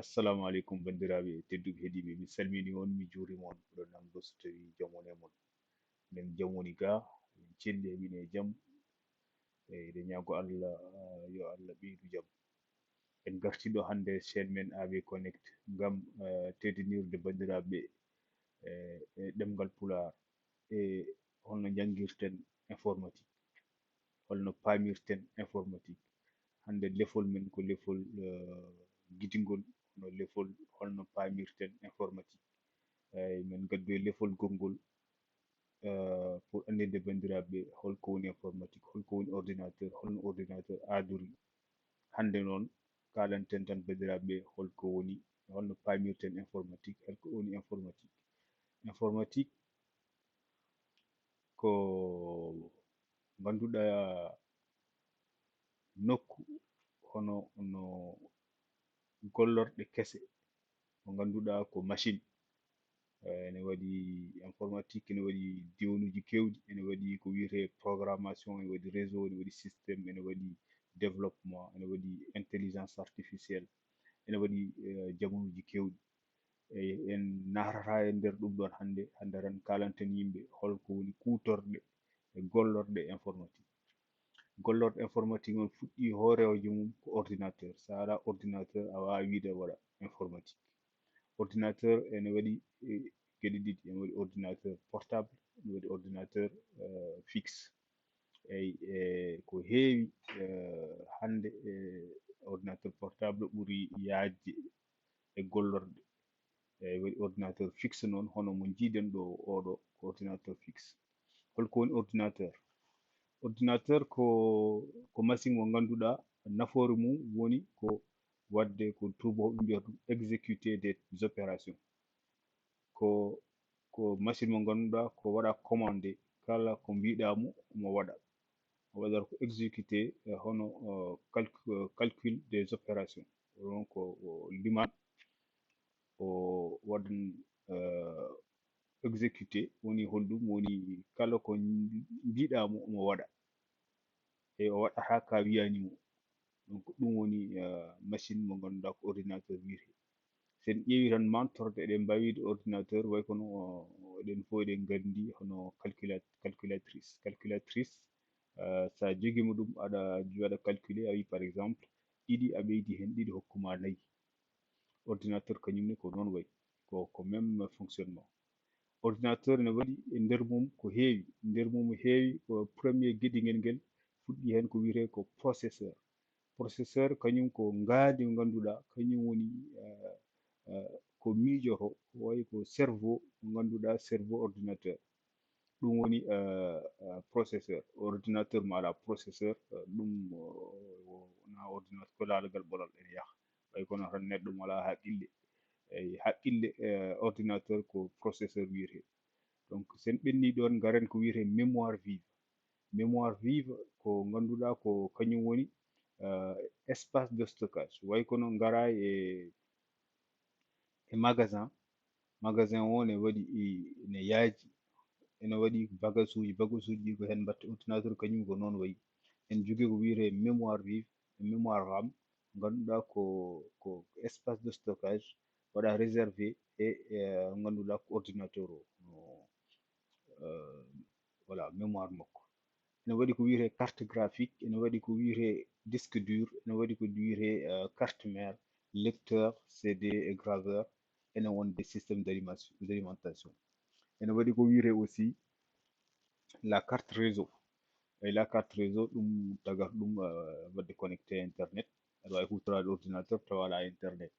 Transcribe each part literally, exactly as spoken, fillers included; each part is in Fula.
Assalamu aleykum, banndiraaɓe tedduɓe heɗiiɓe, mi salmini on, mi juurima on, oɗon nanndo so tawii jam woni e mon. Enen jam woni gaa, min celli, heɓi ne jam. E eɗen ñaago Allah, ah, yo Allah ɓeydu jam. En gartii ɗo hannde chaîne men A B Connect ngam, eh, teddinirde banndiraaɓe, eh, e ɗemngal Pulaar, e holno njanngirten informatique, holno paamirten informatique. Hannde lefol men ko lefol, eh, gidingol, hono lefol holno paamirten informatique. Eey, men ngaddoyi lefol gonngol, eh, pour anndinde banndiraaɓe hol ko woni informatique, hol ko woni ordinateur, holno ordinateur aadori. Hannde noon, kaalanten tan banndiraaɓe hol ko woni, holno paamirten informatique, hol ko woni informatique. Informatique ko ngannduɗaa nokku hono no gollorɗe kese, ko ngannduɗaa ko machine. Eh, ene waɗi informatique, ene waɗi diwnuuji keewɗi, ene waɗi ko wiyetee programmation, ene waɗi réseau, ene waɗi système, ene waɗi développement, ene waɗi intelligence artificielle, ene waɗi, eh, jamanuuji keewɗi. Eey, en naatataa e nder ɗum ɗoon hannde. Hannde tan kaalanten yimɓe hol ko woni kuutorɗe e gollorɗe informatique. Gollorɗe informatique noon fuɗɗii hooreejo mum ko ordinateur. So a alaa ordinateur, a waawaa wiyde a waɗa informatique. Ordinateur ene waɗi, eh, geɗe ɗiɗi, ene waɗi ordinateur portable, ene waɗi ordinateur, eh, fixe. Eey, e ko heewi, eh, hannde, eh, ordinateur portable ɓuri yaajde e gollorɗe. Eey, waɗi ordinateur fixe noon, hono mo njiiɗen ɗo oɗo, ko ordinateur fixe. Hol ko woni ordinateur? Ordinateur ko, ko machine mo ngannduɗaa nafoore mum woni ko waɗde ko tuubakooɓe mbiyata ɗum exécuter des opérations. Ko, ko machine mo ngannduɗaa ko waɗa commandé, kala ko mbiɗaa mo, omo waɗa. O waɗata ko exécuté, eh, hono, eh, calc-, eh, calcul des opérations. Ɗum ko o liman, o waɗan, eh, exécuté, woni honɗum? Woni kala ko mbiɗaa mo, omo waɗa. E o waɗata ka wiyaani mo. Donc, ɗum woni, eh, machine mo ngannduɗaa ko ordinateur wiyetee. So en ƴeewi tan mantorde, eɗen mbaawi wiide ordinateur, way kono, o, eɗen fof eɗen nganndi hono calcula-, calculatrice. Calculatrice, eh, so a jogiima ɗum, aɗa waɗa calculer, a wi, par exemple, ɗiɗi, a ɓeydi heen ɗiɗi, hokku ma nayi. Ordinateur kañum ne ko noon wayi, ko, ko même fonctionnement. Ordinateur ne waɗi e nder mum ko heewi, nder mum heewi ko premier geɗingel ngel fuɗɗi heen ko wiyetee ko processeur. Processeur kañum ko ngaandi mo ngannduɗaa, kañum woni, eh, eh, ko miijoto, ko wayi ko cerveau mo ngannduɗaa, cerveau ordinateur. Ɗum woni, eh, eh, processeur. Ordinateur mo alaa processeur, eh, ɗum, o, o, wonaa ordinateur, ko laalagal ɓolal ene yaha. Ɓay kono tan neɗɗo mo alaa haqqille. Eyi, haqqille, eh, ordinateur ko processeur wiyetee. Donc, so en ɓenni ɗoon, ngaren ko wiyetee mémoire vive. Mémoire vive ko ngannduɗaa ko kañum woni, eh, espace de stockage. Way kono ngaraa e, e magasin. Magasin o ne waɗi, e, ne yaaji. Ene waɗi bagasuuji, bagasuuji ɗi ko heen mbaɗta. Ordinateur kañum ko noon wayi. En jogii ko wiyetee mémoire vive, e mémoire RAM. Ngannduɗaa ko, ko espace de stockage waɗa réservé e, e ngannduɗaa ko ordinateur o, no, eh, voilà, mémoire makko. Ene waɗi ko wiyetee carte graphique, ene waɗi ko wiyetee disque dur, ene waɗi ko wiyetee, eh, carte mère, lecteur, C D et graveur, ene wonde système d'animation, d'alimentation. Ene waɗi ko wiyetee aussi la carte réseau. E la carte réseau, ɗum tagata ɗum, eh, waɗde connecté e internet. Aɗa waawi huutoraade ordinateur tawa alaa internet.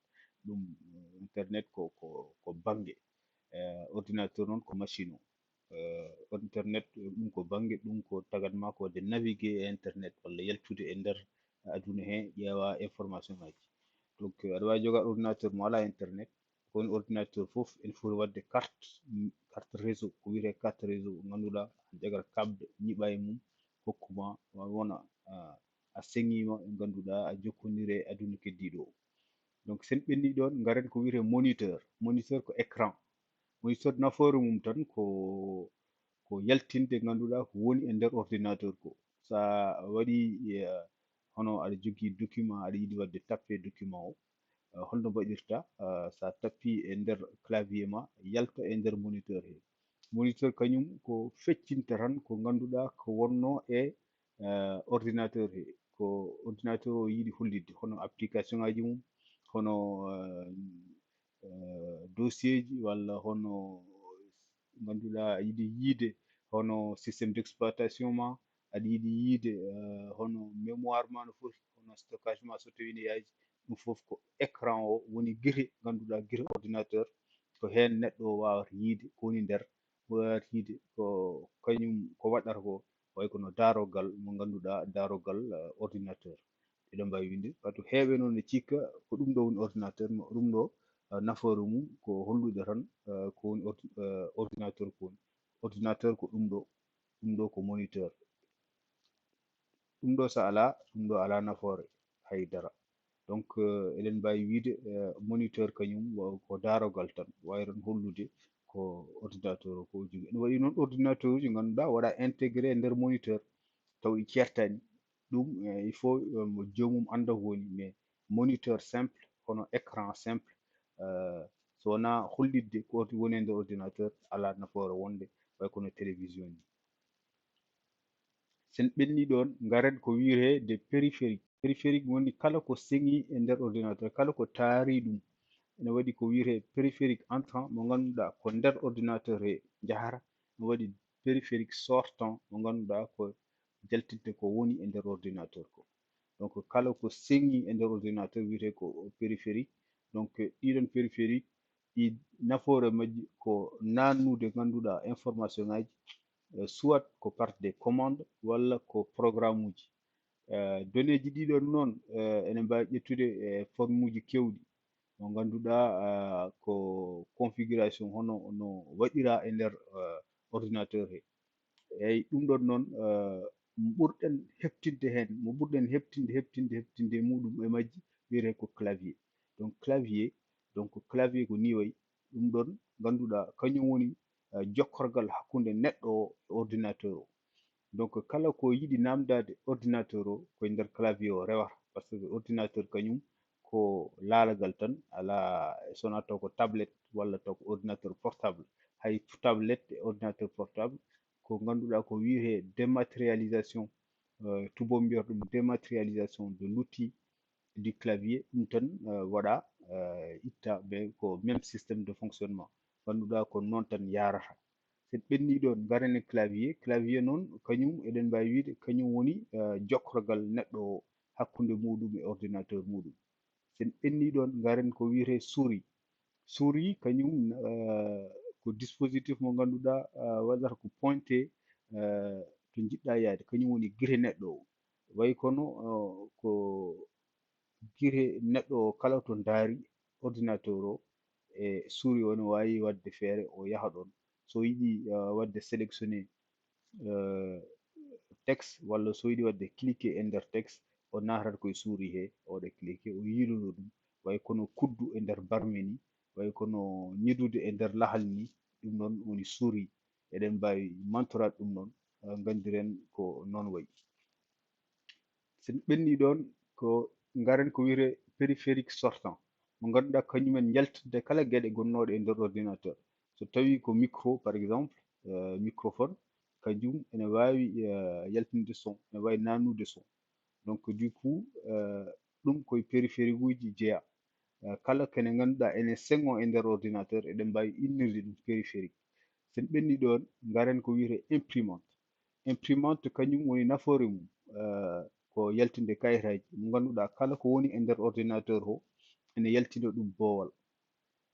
Ɗum, eh, internet ko, ko, ko bannge. Eh, ordinateur noon ko machine o. Eh, internet, eh, ɗum ko bannge, ɗum ko tagat ma ko waɗde naviguer e internet walla yaltude e nder aduna he, ƴeewa information ngaji. Donc, eh, aɗa waawi jogaade ordinateur mo alaa internet, ko woni ordinateur fof ene foti waɗde carte, mm, carte réseau, ko wiyetee carte réseau, ngannduɗaa, jagata câble, ñiɓa e mum, hokku ma, wa-, wona, ah, a seŋiima, ngannduɗaa, a jokkondire e aduna keddiiɗo o. Donc, so en ɓenni ɗoon, ngaren ko wiyetee moniteur. Moniteur ko écran. Moniteur nafoore mum tan ko, ko yaltinde, ngannduɗaa, ko woni e nder ordinateur ko. So a waɗi, eh, hono aɗa jogii document, aɗa yiɗi waɗde tappe document o, Holno mbaɗirta? Sa tappi e nder clavier ma, yalta e nder moniteur he. Moniteur kañum ko feccinta tan ko ngannduɗaa ko wonno e ordinateur he, ko ordinateur o yiɗi hollitde, hono application ngaji mum, hono dossier ji, walla hono ngannduɗaa yiɗi yiide hono système d'exploitation ma, aɗa yiɗi yiide hono mémoire ma no foti, hono stockage ma so tawi ne yaaji. Ɗum fof ko écran o woni gite, ngannduɗaa gite ordinateur, ko heen neɗɗo o waawata yiide ko woni nder, o waawata yiide ko kañum ko waɗata ko, way kono daarogal mo ngannduɗaa, daarogal ordinateur. Eɗen mbaawi winde, par ce que heewɓe noon ne cikka ko ɗum ɗo woni ordinateur, ɗum ɗo nafoore mum ko hollude tan ko woni ordinateur ko woni. Ordinateur ko ɗum ɗo, ɗum ɗo ko moniteur. Ɗum ɗo so alaa, ɗum ɗo alaa nafoore hay dara. Donc eɗen mbaawi wiide moniteur kañum ko daarogal tan, wawi tan hollude ko ordinateur o ko jogi. Ene waɗi noon ordinateur uji ngannduɗaa waɗa intégré e nder moniteur, taw ɗi ceertani. Ɗum il faut mo joomum annda ko woni, mais moniteur simple, hono écran simple, so wonaa hollitde ko woni e nder ordinateur, alaa nafoore wonde, way kono télévision ni. Sen ɓenni ɗoon, ngaren ko wiyetee de périphérique. Périphérique woni kala ko seŋi e nder ordinateur, kala ko taari ɗum. Ene waɗi ko wiyetee périphérique entrant mo ngannduɗaa ko nder ordinateur he njahata, ene waɗi périphérique sortant mo ngannduɗaa ko jaltinte ko woni e nder ordinateur ko. Donc kala ko seŋi e nder ordinateur wiyetee ko périphérique. Donc ɗiɗon périphérique ɗi nafoore majji ko naannude ngannduɗaa information ngaji, soit ko par des commandes walla ko programme uji. Données ji ɗiɗon noon ene mbaawi ƴettude forme uji keewɗi mo ngannduɗaa ko configuration hono no waɗira e nder ordinateur he. Eyyi, ɗum ɗon noon mo ɓurɗen heɓtinde heen, mo ɓurɗen heɓtinde heɓtinde heɓtinde e muɗum e majji wiyetee ko clavier. Donc clavier, donc clavier ko ni wayi. Ɗum ɗon ngannduɗaa kañum woni jokkorgal hakkunde neɗɗo o e ordinateur o. Donc kala ko yiɗi naamndaade ordinateur o, ko e nder clavier o rewata, par ce que ordinateur kañum ko laalagal tan, alaa, so wonaa taw ko tablette walla taw ko ordinateur portable. Hay tablette e ordinateur portable ko ngannduɗaa ko wiyetee dématérialisation, tubaw mbiyata ɗum dématérialisation de l'outil du clavier. Ɗum tan waɗa itta, mais ko même système de fonctionnement, ngannduɗaa ko noon tan yaarata. Sen ɓenni ɗoon, ngaren e clavier. Clavier noon kañum eɗen mbaawi wiyde kañum woni jokkorgal neɗɗo o hakkunde muɗum e ordinateur muɗum. Sen ɓenni ɗoon, ngaren ko wiyetee souris. Souris kañum ko dispositif mo ngannduɗaa waɗata ko pointé to njiɗɗaa yaade, kañum woni gite neɗɗo o. Way kono ko gite neɗɗo o kala to ndaari ordinateur o e souris o, ne waawi waɗde feere o yaha ɗoon. So yiɗi waɗde sélectionné texte, walla so yiɗi waɗde cliqué e nder texte, o naatata koye souris he, o waɗa cliqué, o yiilono ɗum. Way kono kuddu e nder barme ni, way kono ñidude e nder lahal ni, ɗum noon woni souris. Eɗen mbaawi mantoraade ɗum noon, nganndiren ko noon wayi. Sen ɓenni ɗoon, ko ngaren ko wiyetee périphérique sortant, mo ngannduɗaa kañumen njaltinde kala geɗe gonnooɗe e nder ordinateur. So tawii ko micro par exemple, microphone, kañum ene waawi yaltinde son, ene waawi naannude son. Donc du coup ɗum koye périphérique uji jeyaa. Kala kene ngannduɗaa ene seŋoo e nder ordinateur, eɗen mbaawi innirde ɗum périphérique. Sen ɓenni ɗoon, ngaren ko wiyetee imprimante. Imprimante kañum woni nafoore mum, ko yaltinde kayitaaji mo ngannduɗaa kala ko woni e nder ordinateur o, ene yaltina ɗum boowal.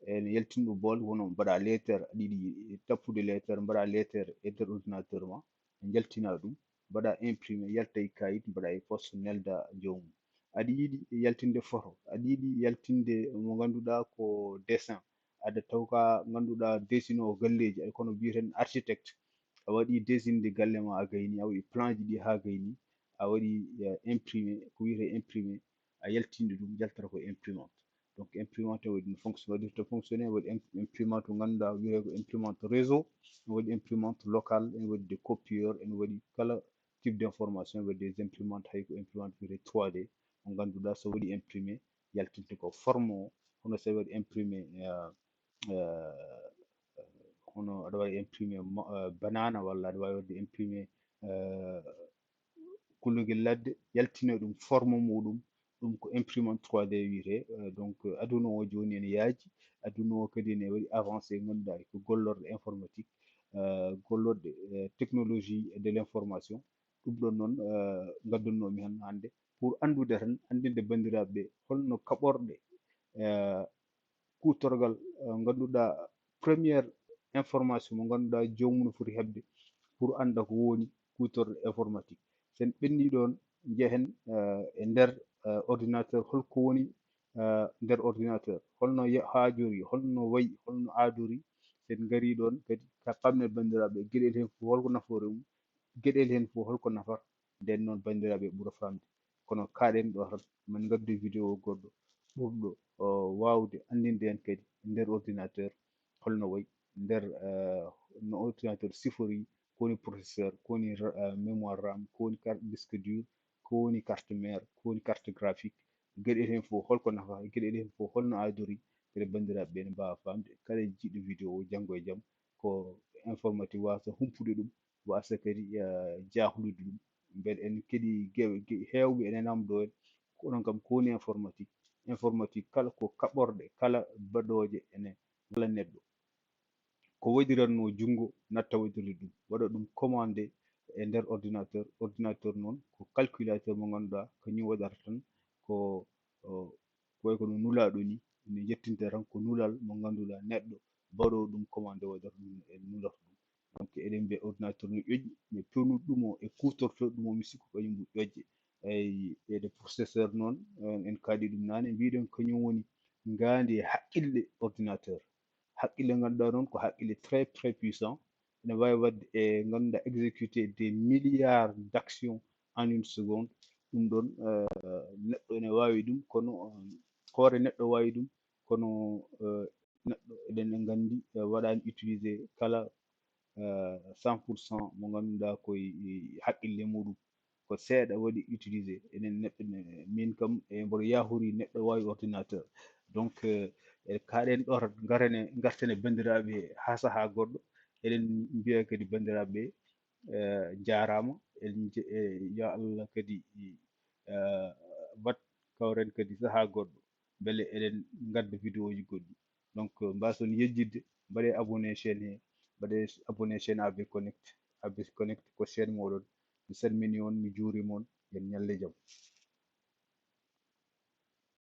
Ene yaltina ɗum boowal, hono mbaɗa lettre, aɗa yiɗi tappude lettre, mbaɗa lettre e nder ordinateur ma, njaltina ɗum, mbaɗa imprimé, yalta e kayit, mbaɗa e poste, nelda joomum. Aɗa yiɗi yaltinde photo, aɗa yiɗi yaltinde mo ngannduɗaa ko dessin, aɗa taw ka ngannduɗaa dessinoowo galleeji, ay kono mbiyeten architecte, a waɗi dessiné galle ma a gayni, a waɗi plan ji ɗi haa gayni, a waɗi imprimé, ko wiyetee imprimé, a yaltinde ɗum, yaltata ko imprimante. Donc imprimante waɗi no fonction, waɗirta fonctionné, waɗi imprimante mo ngannduɗaa wiyetee ko imprimante réseau, ene waɗi imprimante locale, ene waɗi de copieur, ene waɗi kala type d'information, ene waɗi des imprimantes, hay ko imprimante wiyetee trois D mo ngannduɗaa so waɗi imprimé yaltinte ko forme o, hono so waɗi imprimé, euh, euh, hono aɗa wawi imprimé mo- euh, banana, walla aɗa wawi waɗde imprimé euh, kullogel ladde, yaltina ɗum forme muɗum. Ɗum ko imprimante trois D wiyete. Euh, donc euh, aduna o joni ene yaaji, aduna o kadi ene waɗi avancé, ganduɗa ko gollorɗe informatique, euh, gollorɗe euh, technologie de l'information. Ɗum ɗon noon euh, gaddannomi han hannde pour anndude tan, anndinde banndiraaɓe ɓe holno kaɓorɗe euh, kuutorgal euh, ngannduɗa, première information mo ngannduɗa joomum no foti heɓde pour annda ko woni kuutorɗe informatique. Sen ɓenni ɗon, njehen euh, e nder euh, ordinateur, holko woni euh, nder ordinateur, holno ye- haajori, holno wayi, holno aadori. Sen ngari ɗon kadi ka pamnen banndiraaɓe geɗel heen fof holko nafoore mum, geɗel heen fof holko nafata. Nden noon banndiraaɓe ɓura famde. Kono kaɗen ɗo tan, min ngaddu vidéo goɗɗo ɓurɗo euh, wawde anndinde en kadi nder ordinateur holno wayi, nder euh, no ordinateur sifori, ko woni processeur, ko woni ra- euh, mémoire ram, ko woni carte disque dur, ko woni carte mère, ko woni carte graphique, geɗe heen fof holko nafa, geɗe heen fof holno aadori. Kadi banndiraaɓe ɓe ne mbaawa faamde, kala jiɗɗo vidéo o janngo e jam ko informatique wasa humpude ɗum, wasa kadi euh, jahlude ɗum. Mbeɗa en keɗi geɓe ge- heewɓe ene namdo en, ko onon kam ko woni informatique. Informatique kala ko kaɓorɗe, kala baɗooje ene walla neɗɗo. Ko waɗiranno junngo natta waɗirde ɗum, waɗa ɗum commandé e nder ordinateur. Ordinateur noon ko calculateur mo ngannduɗa kañum waɗata tan ko euh, ko way kono nulaaɗo ni, ene yettinta tan ko nulal mo ngannduɗa neɗɗo baɗoowo ɗum commandé waɗata ɗum e nulata ɗum. Donc eɗen mbiya ordinateur no ƴoƴƴi, mais pewnuɗo ɗum o e kuutortooɗo ɗum o mi sikku kañum ɓuri ƴoƴde. Eyyi, e de processeur noon en, en kaali ɗum naane, mbiɗen kañum woni ngaandi e haqqille ordinateur. Haqqille ngannduɗaa noon ko haqqille très très puissant, ene waawi waɗde e ngannduɗaa exécuter des milliards d'actions en une seconde. Ɗum ɗon euh, neɗɗo ene waawi ɗum, kono euh, hoore neɗɗo waawi ɗum, kono euh, neɗɗo eɗen nganndi euh, waɗaani utilisé kala euh, cent pour cent mo ngannduɗaa koye haqqille muɗum, ko seeɗa waɗi utilisé. Enen neɗɗo ne- min kam e mboɗo yahori neɗɗo wawi ordinateur. Donc euh, e kaɗen ɗo tan, ngarene ngartene banndiraaɓe ha saha goɗɗo. Eɗen mbiya kadi banndiraaɓe euh, jarama, eɗen je- e, yo Allah kadi euh, wat kawren kadi saha goɗɗo, beele eɗen ngadda vidéo ji goɗɗi. Donc euh, mbason yejjidde, mbaɗe abonné chaîne he, mbaɗe abonné chaîne A B Connect. A B Connect ko chaîne moɗon. Mi salmini on, mi juurima on, yen ñalle jam.